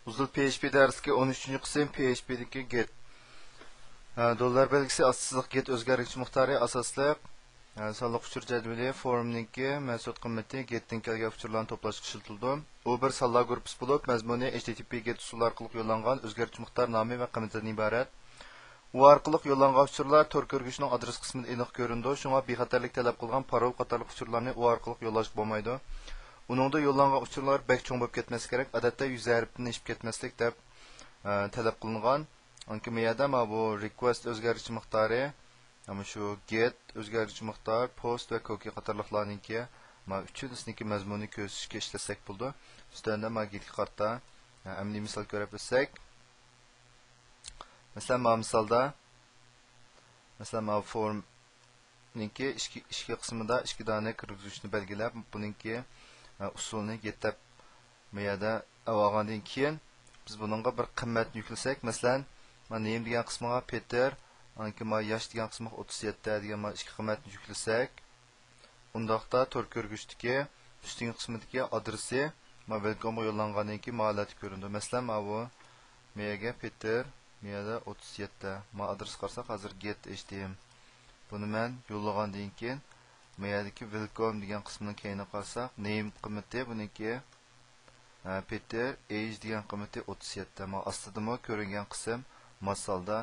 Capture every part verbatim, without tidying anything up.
ئۇزۇل پي ئېچ پى دەرسلىكى ئون ئۈچىنچى قىسىم، پي ئېچ پى دىكى گېت. ھە، دوللار بەلگىسى ئاستى سىزىق گېت ئۆزگەرگۈچى مىقدارى ئاساسلىق. ھە، سانلىق ئۇچۇر جەدۋىلى فورمنىڭكى مەھسۇلات قىممىتى گېتتىن كەلگەن ئۇچۇرلارنى توپلاشقا ئىشلىتىلىدۇ. ئۇ بىر سانلار گۇرۇپپىسى بولۇپ، مەزمۇنى ئېچ تىي تىي پى گېت ئۇسۇلى ئارقىلىق يوللانغان ئۆزگەرتىش مىقدار نامى ۋە قىممىتىدىن ئىبارەت. ئۇ ئارقىلىق يوللانغان ئۇچۇرلار تور كۆرگۈچنىڭ ئادرېس قىسمىدا ئېنىق كۆرۈنىدۇ، شۇڭا بىخەتەرلىك تەلەپ قىلغان پارول قاتارلىق ئۇچۇرلارنى ئۇ ئارقىلىق يوللاشقا بولمايدۇ. ئۇنىڭدا يوللانغان ئۇچۇرلار بەك چوڭ بولۇپ كەتمەسلىكى كېرەك، ئادەتتە يۈز ھەرپتىن ئېشىپ كەتمەسلىك دەپ، ئە، تەلەپ قىلىنغان. ئانكى ما يەردە ما بۇ رىكۋېست ئۆزگەرگۈچى مىقدارى، ئەمما شۇ گېت ئۆزگەرگۈچى مىقدار، پوست ۋە كوكى قاتارلىقلارنىڭكى ما ئۈچىنچىسىنىڭكى مەزمۇنىنى كۆرسىتىشكە ئىشلەتسەك بولىدۇ. ئۈستەندە ما گېتكە قارىتا، ئە، ئەمەلىي مىسال كۆرۈپ ئۆتسەك. مەسىلەن، ما مىسالدا، مەسىلەن، ما فورمنىڭكى ئىچكى، ئىچكى قىسمىدا ئىككى دانە كىرگۈزگۈچنى بەلگىلەپ، بۇنىڭكى، ئە، ئۇسۇلىنى گېت دەپ ما يەردە ئەۋالغاندىن كېيىن، بىز بۇنىڭغا بىر قىممەتنى يۈكلىسەك، مەسىلەن، ما نېيىم دېگەن قىسمىغا پېتېر، ئانكى ما ياش دېگەن قىسمىغا ئوتتۇز يەتتە دېگەن ما ئىككى قىممەتنى يۈكلىسەك، ئۇنداقتا تور كۆرگۈچتىكى ئۈستۈنكى قىسمىدىكى ئادرېسى ما ۋېلكومغا يوللانغاندىن كېيىن ما ھالەتتە كۆرۈنىدۇ. مەسىلەن، ماۋۇ مېيەگە پېتېر، مېيەدە ئوتتۇز يەتتە. ما ئادرېس قارىساق، ھازىر گېت ئېچ تىي ئېم. بۇنى مەن يوللىغاندىن كېيىن، مېيەدىكى ۋېلكوم دېگەن قىسمىنىڭ كەينىگە قارىساق، نېيىم قىممىتى بۇنىڭكى، ئە، پېتېر ئېج دېگەن قىممىتى ئوتتۇز يەتتە. ما ئاستىدىمۇ كۆرۈنگەن قىسىم ماسالدا،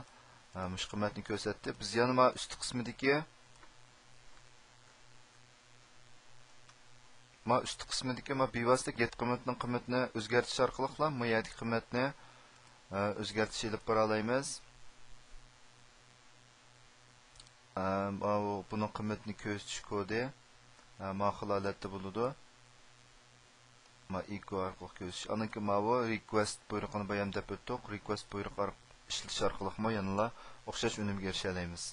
ئە، مۇشۇ قىممەتنى كۆرسەتتى. بىز يەنە ما ئۈستى قىسمىدىكى، ما ئۈستى قىسمىدىكى ما بىۋاسىتە گېت قىممىتىنىڭ قىممىتىنى ئۆزگەرتىش ئارقىلىقلا ما يەردىكى قىممەتنى، ئە، ئۆزگەرتىش ئېلىپ بارالايمىز. ئە، ماۋۇ بۇنىڭ قىممىتىنى كۆرسىتىش كودى، ئە، ما خىل ھالەتتە بولىدۇ. ما ئىكو ئارقىلىق كۆرسىتىش. ئاندىن كېيىن ماۋۇ رىكۋېست بۇيرۇقىنى بايام دەپ ئۆتتۇق. رىكۋېست بۇيرۇقى ئار-، ئىشلىتىش ئارقىلىقمۇ يەنىلا ئوخشاش ئۈنۈمگە ئېرىشەلەيمىز.